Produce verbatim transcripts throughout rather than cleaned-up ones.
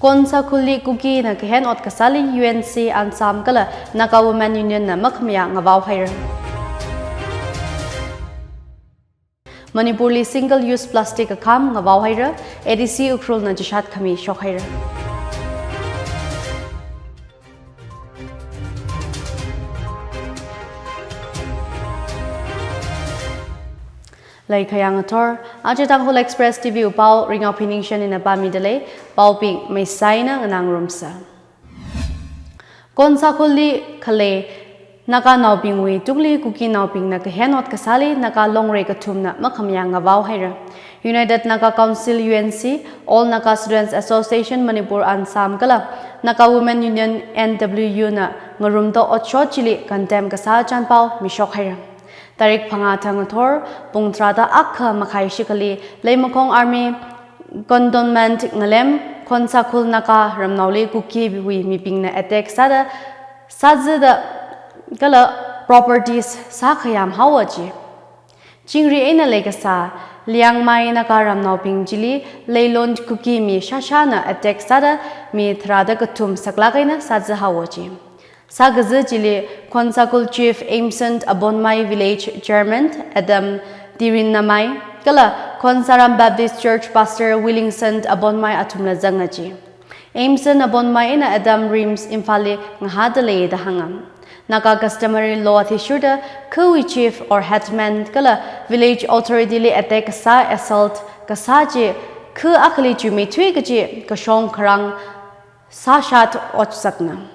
Khonsa Khulli Kukina kahen ot kasāli U N C, ANSAM kala Naga Women Union na makhamayā ngavao haira. Manipurli single use plastic akham ngavao haira, A D C Ukhrulna chishat khami shok haira. Leikhayang athor, aja Tangkhul Express T V wui pao, Ringao Phiningshen ina pāmida lei, paobing meisaina nganāngarumsa. Khonsa Khulli khalei Naga naobingwui tungli Kuki naobingna kahen ot kasāli Naga Longri kathumna makhamayā ngavao haira. United Naga Council, U N C, All Naga Students Association Manipur, ANSAM kala Naga Women Union, N W U na ngarumda otshot chili condemn kasā chanpao mishok haira. Tarik phangā thang ngathor, pung tharāda akha makhai shikhali, Leimakhong Army Cantonment ngalem, Khonsa Khul Naga ramnaoli Kukiwui mibingna attack sāda, sāzida kala properties sākhayam haowa ji. Chingri eina leikasā, Liangmai Naga ramnaobing chili, Leilon Kuki mi shāshāna attack sāda, mi tharāda kathum saklāk eina sāzi haowa ji. Sākazi chili Khonsa Khul Chief Aimson Abonmai, Village Chairman Adam Tirinnamai, kala Khonsaram Baptist Church Pastor Willingson Abonmai athumla zanga ji. Aimson Abonmai eina Adam RIMS Imphalli ngahāda lei da hānga. Naga customary law athishurda khawui chief or headman kala village authority li attack kasā, assault kasā chi kha akhali chuimeithui kaji kashong kharang sāshat otsakna.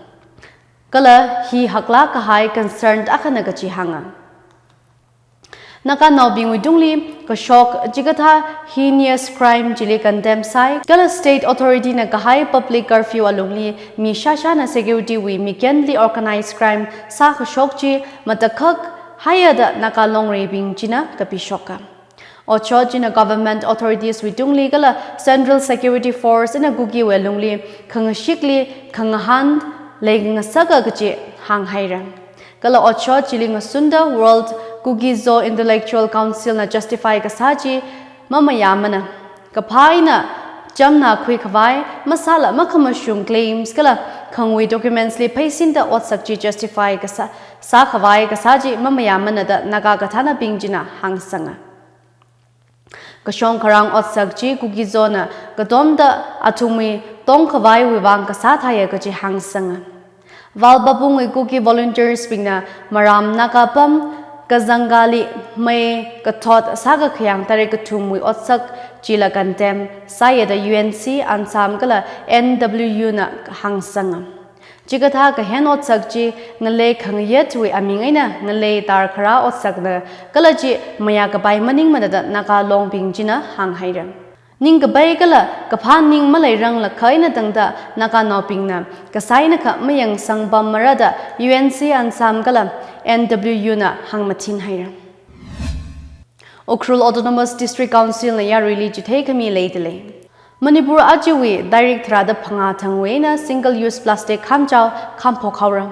Kala hi haklāk kahai concern akhana kaji hānga. Naga naobingwui tungli kashok chikathā heinous crime chili condemn sāi, kala state authority na kahai public curfew alungli mi shāshāna security wui mikenli organized crime sākashok chi matakhak haiya da Naga Longribing china kapishoka. Otshot china government authorities wui tungli kala Central Security Force eina Kukiwui lungli khangashikli khangahān leingasaka kaji hānghaira. Kala otshot chili ngasunda World Kuki-Zo Intellectual Council na justify kasā chi mamayāmana. Kaphā eina chamna khuikhavai, masāla makhamashung claims kala khangwui documents li pheisinda otsak chi justify kasā, sākhavai kasā chi mamayāmana da Naga kathānabing china hāngsanga. Kashong kharang otsak chi Kuki-Zo na katomda athumwui tongkhavaiwui vang kasā thāya kaji hāngsanga. Valpabungwui Kuki volunteers bingna Maram Naga pam Kazangali mei kathot sākakhayang tarik kathumwui otsak chila condemn sāya da U N C, ANSAM kala N W U na hāngsanga. Chikathā kahen otsak chi ngalei khangayetwui aming eina ngalei tarkhara otsakna kala chi mayākapai maningmana da Naga Longbing china hānghaira. Ningkapai kala kaphā ning maleirang lakha eina tangda Naga naobingna kasā eina kha mayangsang pammara da U N C, ANSAM kala N W U na hāngmathinhaira. Ukhrul Autonomous District Council na yaruili chitheikami leida lei. Manipur ajawui tarik tharāda phangā thangwui eina single use plastic khamchao khamphok haora.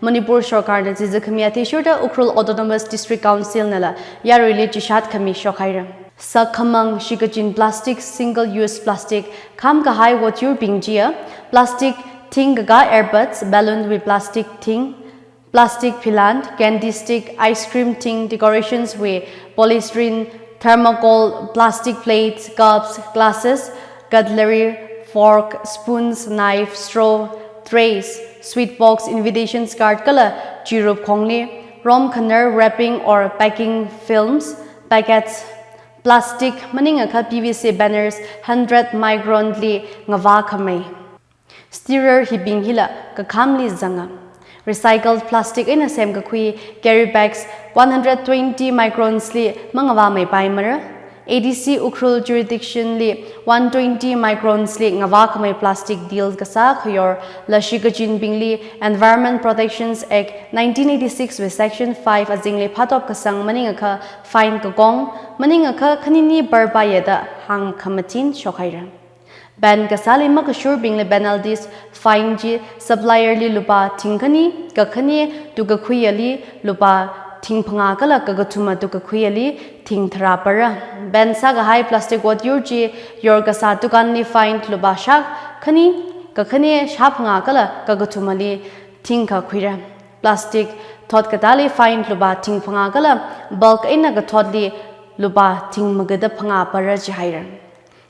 Manipur sorkarna chizikhami athishurda Ukhrul Autonomous District Council nala yaruili chishat khami shokhaira. Sak khamang shikachin plastic, single use plastic khamkahai wotyurbing chiya, plastic thingkaka earbuds, balloon wui plastic thing, plastic philan, candy stick, ice cream tin, decorations wui polystyrene, thermocol, plastic plates, cups, glasses, cutlery, fork, spoons, knife, straw, trays, sweet box, invitations card kala chirup khongli, rom khanar wrapping or packing films, packets, plastic maningakha P V C banners hundred micron li ngavākhamei. Stirrer hibing hila kakhamli zanga. Recycled plastic eina semkakhui carry bags one hundred twenty microns li mangavāmeipaimara. A D C Ukhrul jurisdiction li one twenty microns li ngavākhamei plastic deal kasā khayor la shikachinbingli Environment Protections Act nineteen eighty-six wui Section five azingli phatop kasang maningakha fine kakong, maningakha khanini barpaiya da hāngkhamathin shokhaira. Ban kasāli makashurbingli penalties, fine chi supplier li lupā thingkhani, kakhane tukkakhuiyali lupā thingphangā kala kakathuma tukkakhuiyali thingtharā para. Ban sākahai plastic wotyur chi yorkasā dukanli fine lupā shākhani, kakhane shāphangā kala kakathumali thingkha khuira. Plastic thot katāli fine lupā thingphangā kala bulk eina kathotli lupā thingmagada phangā para jihaira.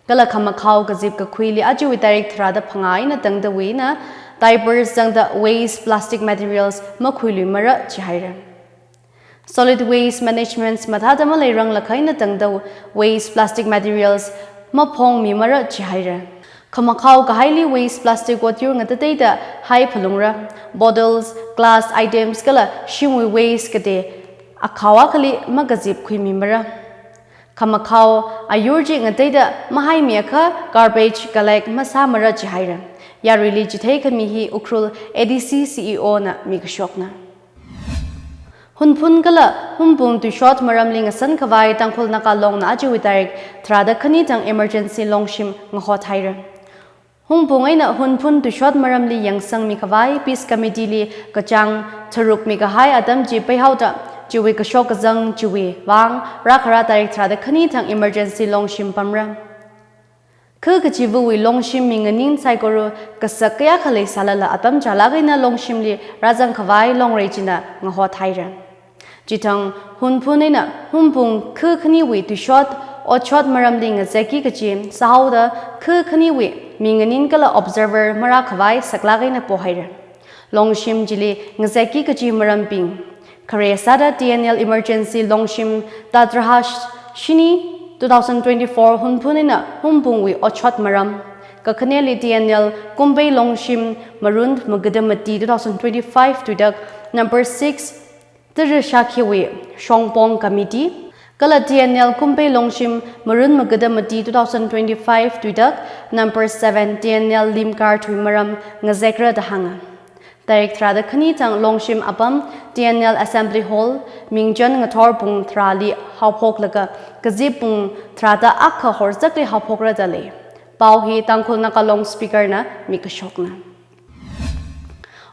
Kala khamakhao kazip kakhuili ajawui tarik tharāda phangā eina tangdawui eina diapers zangda waste plastic materials makhuiluimara jihaira. Solid waste management mathāda maleiranglakha eina tangda waste plastic materials maphongmimara jihaira. Khamakhao kahaili waste plastic otyur ngatateida hai phalungra, bottles, glass items kala shimwui waste katei akhao akhali makazip khuimimara. Khamakhao ayur chi ngateida mahaimiakha garbage collect masāmara jihaira. Yaruili chitheikhami hi Ukhrul A D C C E O na mikashokna. Hunphun kala Hungpung tuishot maramli ngasankhavai Tangkhul Naga Longna ajawui tarik tharāda khani thang emergency longshim ngahothaira. Hungpung eina Hunphun tuishot maramli yangsangmikhavai Peace Committee li kachāng tharuk mikahai atam chi peihaoda, chiwui kashok kazang chiwui vang rākhara tarik tharāda khani thang emergency longshim pamra. Khu kachiva̱wui longshim minganin saikora kasak kayākha leisālala atam chālāk eina longshimli rāzangkhavai longrei china ngahothaira. Chithang Hunphun eina Hungpung khu khaniwui tuishot otshot maramli ngazeki kachi sāhaoda khu khaniwui minganin kala observer marākhavai saklāk eina pohaira. Longshim chili ngazeki kachi marambing khare sāda T N L emergency longshim tatraha shini two thousand twenty-four Hunphun eina Hungpungwui otshot maram. Kakhaneli T N L kumpei longshim marun magada mati two thousand twenty-five tuidak number six Tara Shakhiwui Shongpong Committee, kala T N L kumpei longshim marun magada mati two thousand twenty-five tuidak number seven T N L limkar thuimaram ngazekra da hānga. Tarik tharāda khani thang longshim apam T N L Assembly Hall, mingchan ngathor pung tharāli haophoklaga kazip pung tharāda akha horzakli haophokra da lei. Pao hi Tangkhul Naga Long Speaker na mikashokna.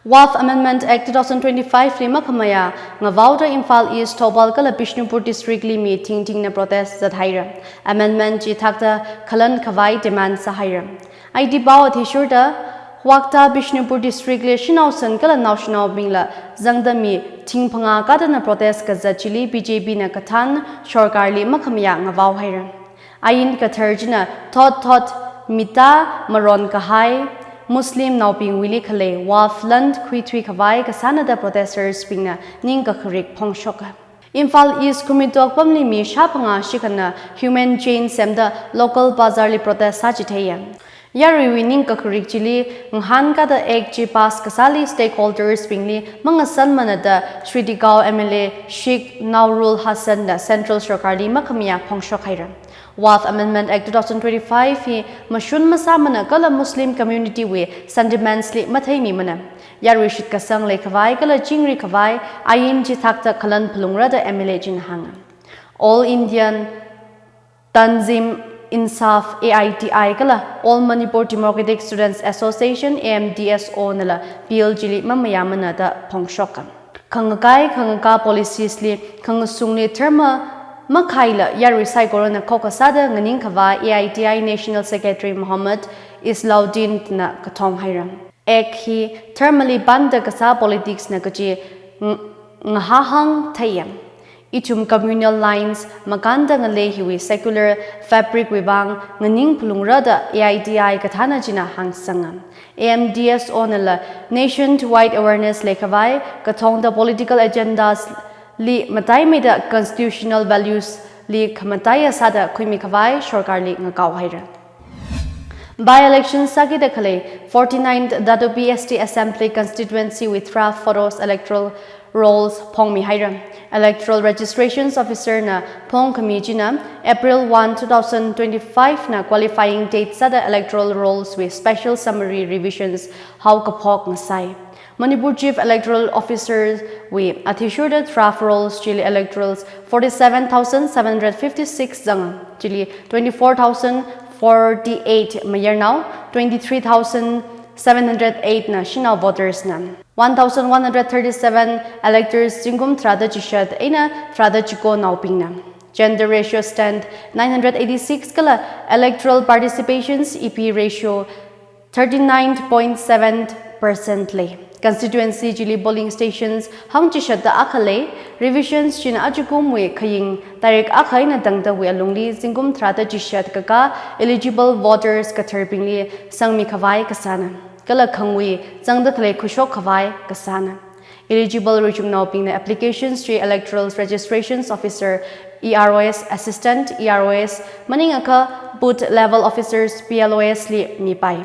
Waqf Amendment Act two thousand twenty-five li makhamayā ngavaoda Imphal East, Thoubal kala Bishnupur District li mi thingthingna protest zathaira. Amendment chi thakta khalankhavai demand sāhaira. I T pao athishurda Waqf ta Bishnupur District li shanaosan kala naoshinaobingla zangda mi thingphangā kadana protest kazat chili B J P na kathān sorkarli makhamayā ngavaohaira. Ain kathar china thot thot mita maron kahai Muslim naobingwuili khalei Waqf land khuithuikhavai kasāna da protesters bingna ningkakharik phongshoka. Imphal East Khumitok pamli mi shāphangā shikhana human chain semda local bazar li protest sāchitheiya. Yaruiwui ningkakharik chili ngahānkada act chi pass kasāli stakeholders bingli mangasanmana da Shridikao M L A Sheikh Noorul Hassan na central sorkarli makhamayā phongshokhaira. Waqf Amendment Act two thousand twenty-five hi mashun masāmana kala Muslim community wui sentiments li matheimimana. Yarui shitkasang leikhavai kala chingrikhavai ain chi thakta khalan phalungra da M L A china hānga. All Indian Tanzim Insaf, A I T I, kala All Manipur Democratic Students Association, A M D S O, nala bill chili mamayāmana da phongshoka. Khangakai khangakā policies li khangasungli dharma makhaila yarui saikorana khokha sāda nganingkhavai A I T I National Secretary Muhammad Islauddin na kathong haira. Act hi dharmali panda kasā politics na kachi ng-, ngahāhāng theiya. Ithum communal lines makānda ngalei hiwui secular fabric wui vang nganing phalungra da A I T I kathāna china hāngsanga. A M D S O nala nationwide awareness leikhavai kathongda political agendas li mataimeida constitutional values li khamataiya sāda khuimikhavai sorkarli ngakao haira. By-election sākida khalei forty-ninth Datupi S T Assembly Constituency wui draft photos electoral rolls phongmi haira. Electoral Registrations Officer na phongkhami china April one, two thousand twenty-five na qualifying date sāda electoral rolls wui special summary revisions haokaphok ngasai. Manipur Chief Electoral Officer wui athishurda draft rolls chili electorals forty-seven thousand seven hundred fifty-six zanga, chili twenty-four thousand forty-eight mayarnao, twenty-three thousand seven hundred eight na shanao voters na, one thousand one hundred thirty-seven electors zingkum tharāda chishat eina tharāda chikonaobingna. Gender ratio stand nine hundred eighty-six kala electoral participations E P ratio thirty-nine point seven percent lei. Constituency chili polling stations hangchishatda akha lei. Revisions china achikumwui khaying tarik akha eina tangdawui alungli zingkum tharāda chishat kakā eligible voters katharbingli sangmi khavai kasāna. Kala khangwui zangda khalei khuishok khavai kasāna. Eligible richumnaobingna applications chi Electoral Registrations Officer, E R Os, Assistant E R Os, maningakha Booth Level Officers, P L Os li mipai.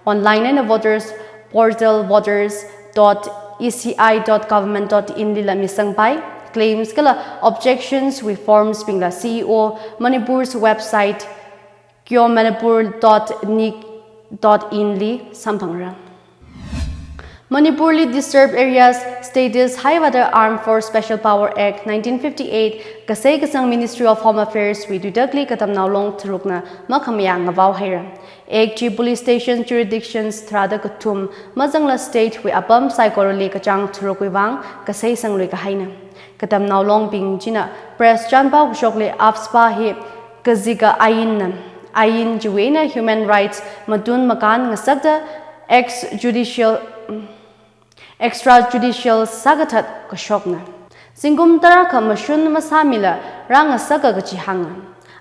Online eina voters portal voters dot E C I dot government dot in lila misangpai. Claims kala objections wui forms bingla C E O Manipur's website kyomanipur dot nic dot in li samphangra. Manipurli Disturbed Areas status haivāda Armed Force Special Power Act nineteen fifty-eight kasei kasang Ministry of Home Affairs wui tuitakli katamnao long tharukna makhamayā ngavao haira. Act chi police station jurisdictions tharāda kathum mazangla state wui apam saikorali kachāng tharukwui vang kasei sanglui kahaina. Katamnao longbing china press chānpao kashokli AFSPA hi kazika ainna. Ain chiwui eina human rights matun makān ngasakda extrajudicial, extrajudicial sākathat kashokna. Zingkum tarākha mashun masāmila rāngasaka kachi hānga.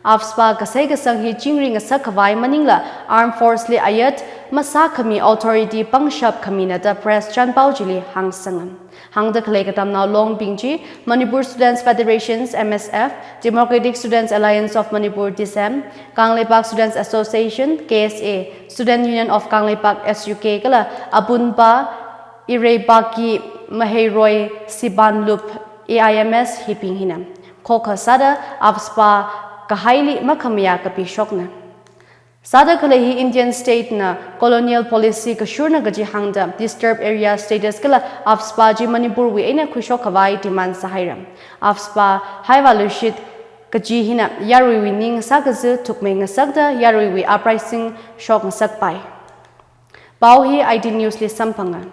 AFSPA kasei kasang hi chingri ngasak khavai maningla Armed Force li ayat masākhami authority pangshap khamina da press chānpao chili hāngsanga. Hāngda khalei katamnao longbing chi Manipur Students Federations, M S F, Democratic Students Alliance of Manipur, DISAM, Kangleipak Students Association, K S A, Student Union of Kangleipak, S U K, kala Apunpa Ireipaki Maheiroi Sibanlup, A I M S, hibing hina. Khokha sāda AFSPA kahaili makhamayā kapishokna. Sāda khalei hi Indian state na colonial policy kashurna kaji hāngda disturbed area status kala AFSPA chi Manipur wui eina khuishok khavai demand sāhaira. AFSPA haivāluishit kaji hina yaruiwui ning sākazi thukmei ngasakda yaruiwui uprising shok ngasakpai. Pao hi I T News li samphanga.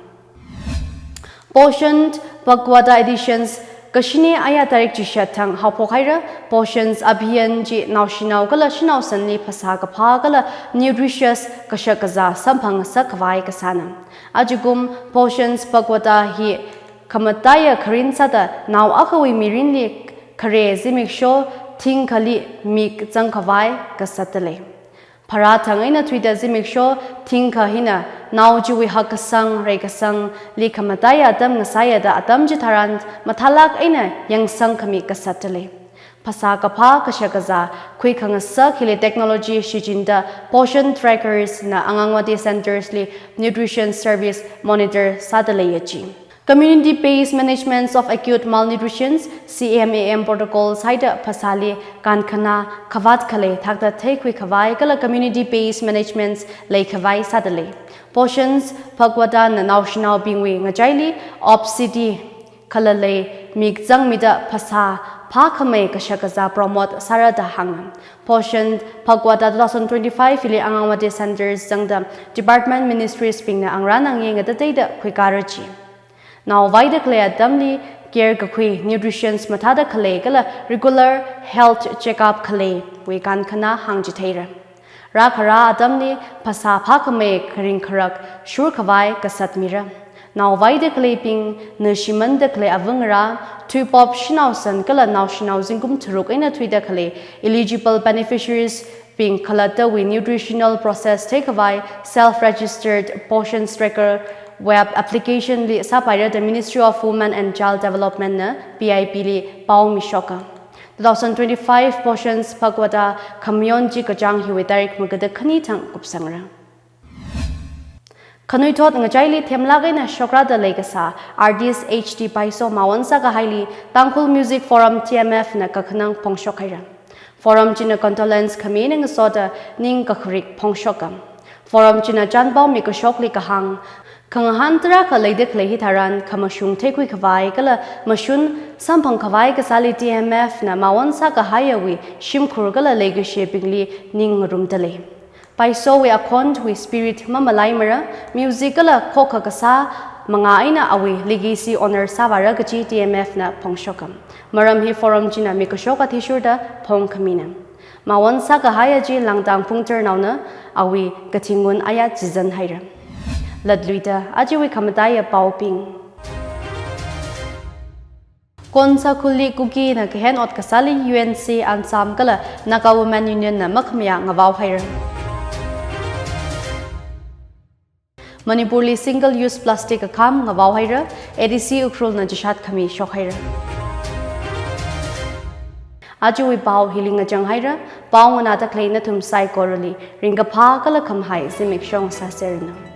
Poshan Pakhwada editions kashini aya tarik chishat thang haophok haira. Poshan Abhiyan chi naoshinao kala shanao sanli phasā kaphā kala nutritious kashak kazā samphang ngasak khavai kasāna. Achikum Poshan Pakhwada hi khamataiya kharin sāda nao akhawui mirinli khare zimiksho thingkhali mik zang khavai kasatda lei. Pharā thang eina thuida zimiksho thingkha hina nao chiwui hakkasang, reikasangli khamataiya atam ngasāya da atam chitharan mathālāk eina yangsang khami kasatda lei. Phasā kaphā kashak kazā khuikhangasak hili technology shichinda Poshan Trackers na Anganwadi centers li nutrition service monitor sāda leiya chi. Community Based Management of Acute Malnutrition, C M A M protocols haida phasāli kankhana khavāt khalei thakta theikhui khavai kala community based management lei khavai sāda lei. Poshan Pakhwada na naoshinaobingwui ngachaili obesity khalalei mik zangmida phasā phākhamei kashak kazā promote sāra da hānga. Poshan Pakhwada two thousand twenty-five hili Anganwadi centers zangda department ministries bingna angrān angye ngatateida khuikāra chi. Nao vaida khalei atamli care kakhui, nutritions mathāda khalei kala regular health checkup khaleiwui kankhana hāngchitheira. Rākharā atamli phasā phākhamei kharing kharak shur khavai kasat mira. Nao vaida khaleibing, nashimānda khalei avangarā, thuipop shanao san kala naoshinao zingkum tharuk eina thuida khalei eligible beneficiaries bing khalattawui nutritional process theikhavai self-registered Poshan Tracker web application li sāpaira da Ministry of Women and Child Development na P I B li pao mishoka. Two thousand twenty-five Poshan Pakhwada khamayon chi kachāng hiwui tarik magada khani thang kupsangra. Khanuithot ngachaili themlāk eina shokrada leikasā artist H T Paiso mawon sākahaili Tangkhul Music Forum T M F na kakhanang phongshok haira. Forum china condolence khami eina ngasoda ning kakharik phongshoka. Forum china chānpao mikashokli kahāng, khangahān tarākha leida khalei hitharan khamashung theikhui khavai kala mashun samphang khavai kasāli T M F na mawon sākahaiyawui shimkhur kala leikashibingli ning ngarumda lei. Paisowui akhonwui spirit mamalaimara, music kala khokha kasā manga eina awui legacy honour sāvāra kaji T M F na phongshoka. Maram hi forum china mikashok athishurda phongkhamina. Mawon sākahai aja Langtang Phungtharnaona awui kathi ngun aya chizan haira. Latluida ajawui khamataiya paobing. Khonsa khulli Kukina kahen ot kasāli U N C, ANSAM kala Naga Women Union na makhamayā ngavao haira. Manipurli single use plastic akham ngavao haira, A D C Ukhrulna chishat khami shok haira. Ajawui pao hili ngachang haira, pao nganāda khalei nathum saikorali ringkaphā kala khamahai zimiksho sāseranu.